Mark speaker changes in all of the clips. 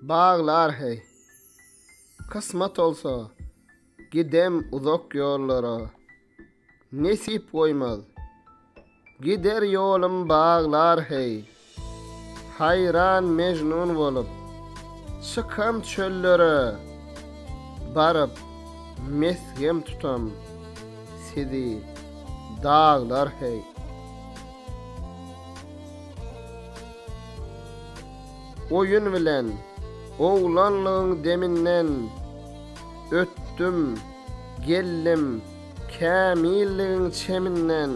Speaker 1: Baglar heý. Kysmat bolsa, gidem uzak ýollara. Nesip goýmaz. Gider ýolum baglar heý. Haýran Mejnun bolup, çykam çöllere, Baryp, mesgem tutam sizi daglar heý. Oýun bilen oglanlygyň deminden Ötdüm, geldim kämilligiň çeminden.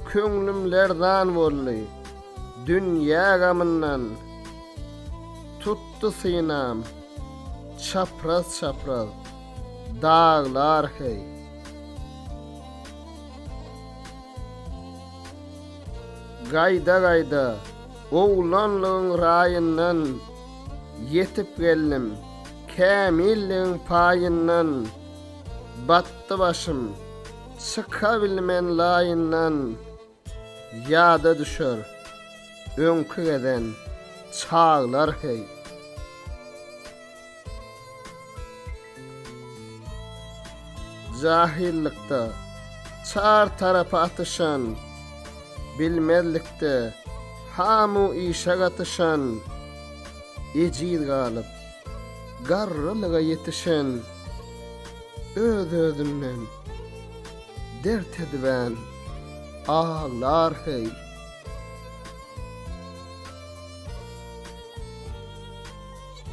Speaker 1: Köňlüm lerzan boldy dünýä gamyndan, Tutdy synam çapraz-çapraz daglar heý. Gaýda-gaýda oglanlygyň raýyndan Ýetip geldim kämilligiň paýyndan. Batdy başym, çykabilmen laýyndan, Ýada düşer öňki gezen çaglar heý. Jahyllykda çar tarapa atyşan, Bilmezlikde ham-u işe gatyşan, Ejiz galyp, garrylyga ýetişen, Öz-özünden dert edibän aglar heý.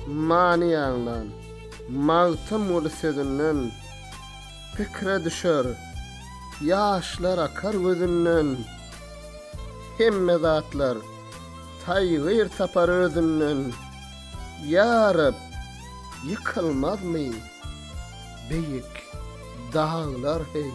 Speaker 1: Many ýaňlan Magtymguly sözünden, Pikire düşer, ýaşlar akar gözünden. Hemme zatlar taýgyr tapar özünden, Ýa Reb, ýykylmazmy beýik daglar heý.